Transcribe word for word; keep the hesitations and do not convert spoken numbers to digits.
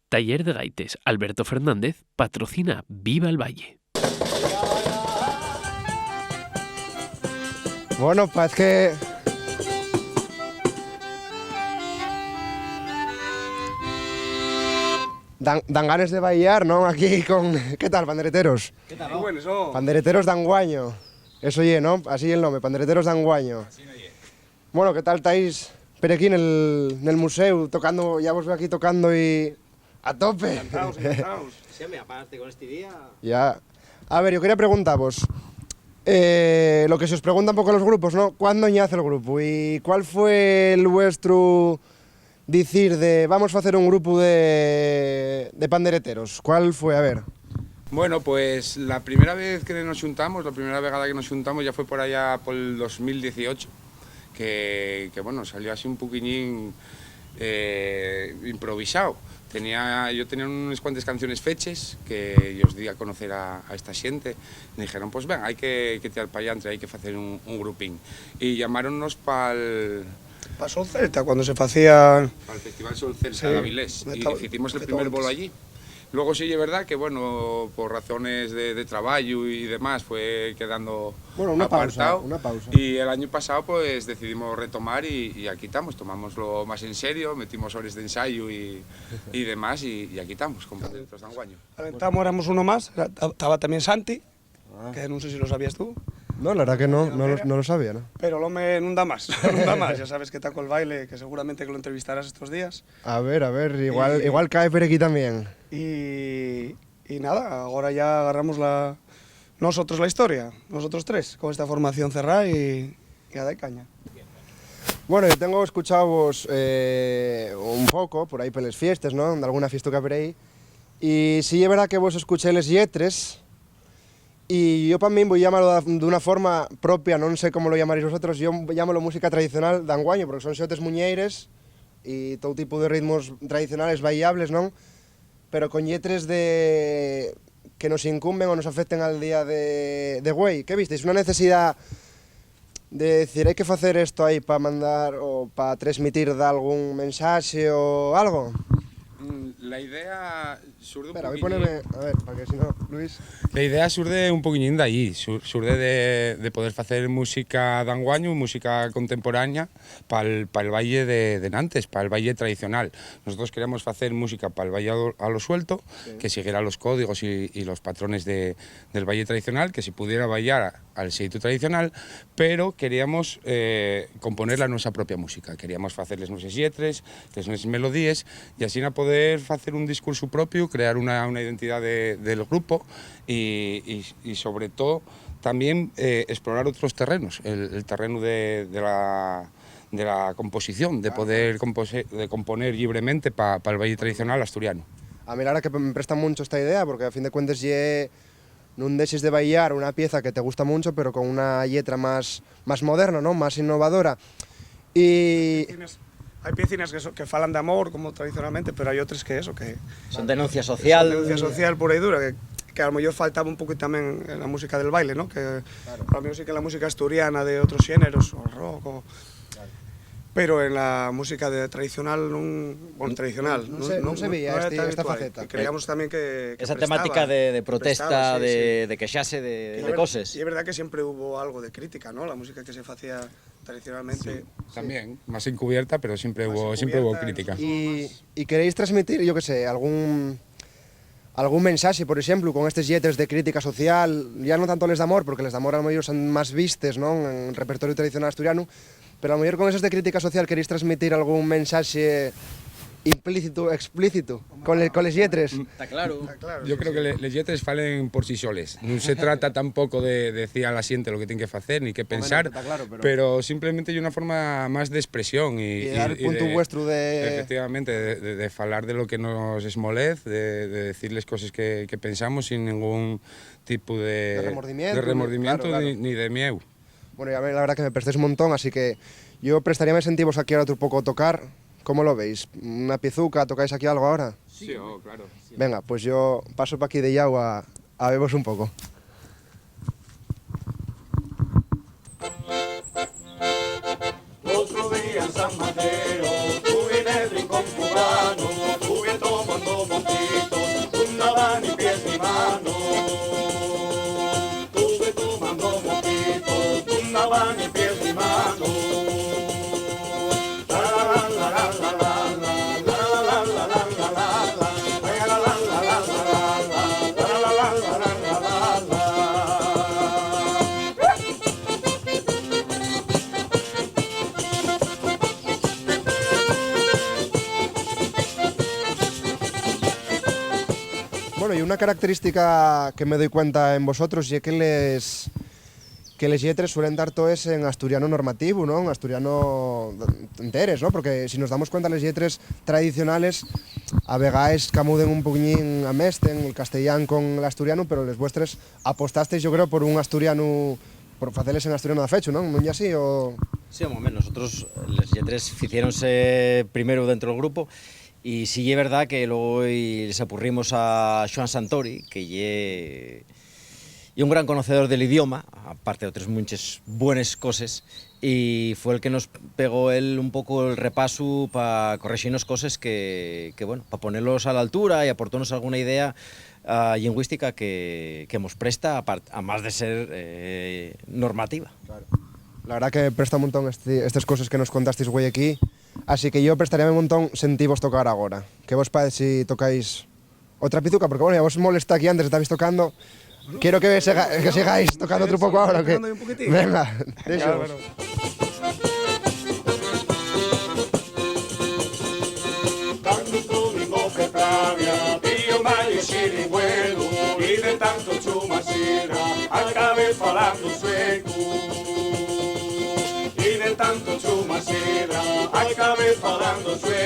Taller de Gaites Alberto Fernández patrocina Viva el Valle. Bueno, parece que dan, dan ganes de bailar, ¿no? Aquí con... ¿Qué tal, pandereteros? ¿Qué tal? Muy buenos, ¿no? Pandereteros d'anguaño. Eso ye, ¿no? Así ye el nombre, Pandereteros d'anguaño. Bueno, ¿qué tal estáis per aquí nel, nel museu, tocando? Ya vos veo aquí tocando y a tope. Encantaos, encantaos. Sí, home, aparte con este día. Ya. A ver, yo quería preguntavos, eh, lo que se os pregunta un poco a los grupos, ¿no? ¿Cuándo nace el grupo? ¿Y cuál fue el vuestro dicir de, "Vamos facer un grupu de, de pandereteros"? ¿Cuál fue? A ver. Bueno, pues la primera vez que nos xuntamos, la primera vegada que nos xuntamos ya fue por allá pol dos mil dieciocho, que, que, bueno, salió así un poquiñín, eh, improvisao. Tenía, yo tenía unes cuantes canciones feches que yos di a conocer a, a esta xente. Me dixeron, "Pues ben, hai que, que tirar p'allantre, hai que facer un, un grupín". Y llamáronnos pa'l, Pa Sol Celta, cuando se facía... Al Festival Sol Celta, sí, d'Avilés, y hicimos el primer bolo allí. Luego sí, es verdad que, bueno, por razones de, de trabajo y demás, fue quedando... Bueno, una pausa, apartado. Una pausa. Y el año pasado, pues, decidimos retomar y, y aquí estamos. Tomamos lo más en serio, metimos horas de ensayo y, y demás, y, y aquí estamos, con Pandereteros d'anguaño. Al entamo éramos uno más, era, ta-, taba también Santi, Ah. Que no sé si lo sabías tú. No, la verdad que no, no lo, no lo sabía, ¿no? Pero el hombre no da más, no da más. Ya sabes que está con el baile, que seguramente que lo entrevistarás estos días. A ver, a ver, igual, y igual cae por aquí también. Y, y nada, ahora ya agarramos la, nosotros la historia, nosotros tres, con esta formación cerrada y, y a dar caña. Bueno, yo tengo escuchados, eh, un poco por ahí por las fiestas, ¿no? De alguna fiesta que por ahí. Y sí es verdad que vos escuché les lletres, y yo pa min voi llamalo da, d'una forma propia, non sé cómo lo llamaréis vosotros, yo llámalo música tradicional d'anguaño, porque son xotes muñeires y todo tipo de ritmos tradicionales bailables, ¿non? Pero con lletres de, que nos incumben o nos afecten al día de, de güei. ¿Qué visteis? ¿Una necesidad de decir, "Hai que facer esto ahí pa mandar o pa tresmitir dalgún mensaxe o algo"? Mm, la idea surde un... Espera, voy a poquillín. Ponerme, a ver, para que si no, Luis. La idea surde un poquillín d'allí, sur-, surde de, de poder facer música d'anguaño, música contemporánea, pa'l, pa'l baile de, de nantes, pa'l baile tradicional. Nosotros queríamos facer música pa'l baile a lo, a lo suelto, sí, que siguiera los códigos y, y los patrones de, del baile tradicional, que se pudiera bailar al xeitu tradicional, pero queríamos, eh, componer la nuestra propia música. Queríamos facer les nueses lletres, les nueses melodíes, y asina poder facer un discurso propio, crear una, una identidad de, del grupo y, y, y sobre todo también, eh, explorar otros terrenos, el, el terreno de, de la, de la composición, de poder compose-, de componer libremente pa, pa'l baile tradicional asturiano. A mí la verdad que me presta mucho esta idea, porque a fin de cuentas ye nun dexes de bailar una pieza que te gusta mucho, pero con una lletra más, más moderna, ¿no? Más innovadora. Y... Hai piecines, hai piecines que so-, que falan d'amor, como tradicionalmente, pero hai otres que eso, que... Son denuncia social. Son denuncia social pura y dura, que, que a lo mejor faltaba un poco también en la música del baile, ¿no? Que... Claro. A lo mejor sí que la música asturiana de otros géneros, o rock, o... Claro. Pero en la música de, tradicional, nun, bueno, tradicional, nun, nun se, nun se veía esta faceta. Y creíamos también que, que... Esa temática de, de protesta, de, de quexase de, de coses. Y es verdad que siempre hubo algo de crítica, ¿no? La música que se facía tradicionalmente. Sí, también, más encubierta, pero siempre hubo, siempre hubo crítica. Y, y queréis transmitir, yo qué sé, algún, algún mensaxe, por exemplu, con estes lletres de crítica social, ya non tanto les d'amor, porque les d'amor a lo mellor son más vistes, non, en repertorio tradicional asturianu, pero a lo mellor con eses de crítica social queréis transmitir algún mensaxe implícito, explícito, con le-, con les lletres. Ta claro. Ta claro, sí, sí. Yo creo que le-, les lletres falen por sí soles. Nun se trata tampoco de, de decir a la xente lo que tien que facer ni qué pensar, pero simplemente ye una forma más de expresión y, y de dar el punto vuestro de... Efectivamente, de, de, de falar de lo que nos esmolez, de, de decir les coses que, que pensamos sin ningún tipo de, de remordimiento, ni, claro, claro, ni, ni de mieu. Bueno, ya me, la verdad que me prestéis un montón, así que yo prestaríame sentivos aquí ahora otro poco tocar. ¿Cómo lo veis? ¿Una piezuca? ¿Tocáis aquí algo ahora? Sí, oh, claro. Venga, pues yo paso pa aquí de llau a, a vevos un poco. Otro día en San Mateo, tuve en el rincón cubano, tuve tomando Bueno, y una característica que me doy cuenta en vosotros ye que les, que les lletres suelen dar toes en asturiano normativu, ¿no? En asturiano enteres, ¿no? Porque si nos damos cuenta, les lletres tradicionales a vegaes camuden un poquillín, amesten el castellán con el asturiano, pero les vuestres apostasteis, yo creo, por un asturiano, por faceles en asturiano dafechu, ¿no? ¿Non ye así? O... Sí, home, nosotros les lletres ficiéronse primero dentro del grupo y sí ye verdad que luego y les apurrimos a Xoan Santori, que ye, ye un gran conocedor del idioma, aparte de otras muchas buenas cosas, y fue el que nos pegó él un poco el repaso pa corregirnos cosas que, que, bueno, pa ponerlos a la altura y aportarnos alguna idea ah, lingüística que, que mos presta, apart-, a más de ser eh, normativa. La verdad que presta un montón esti-, estes coses que nos contasteis güei aquí, así que yo prestaríame un montón sentivos tocar agora. ¿Qué vos parece si tocáis otra pizuca? Porque, bueno, ya vos molesté aquí antes, estabais tocando. Quiero que, sega- que sigáis tocando otro poco ahora, ¿o qué? Venga, déxaos. Tanto domingo que trabia, pillo mayo xirigüelu, y de tanto chuma sidra, acabé falando suecu. Y de tanto chuma sidra, acabé falando suecu.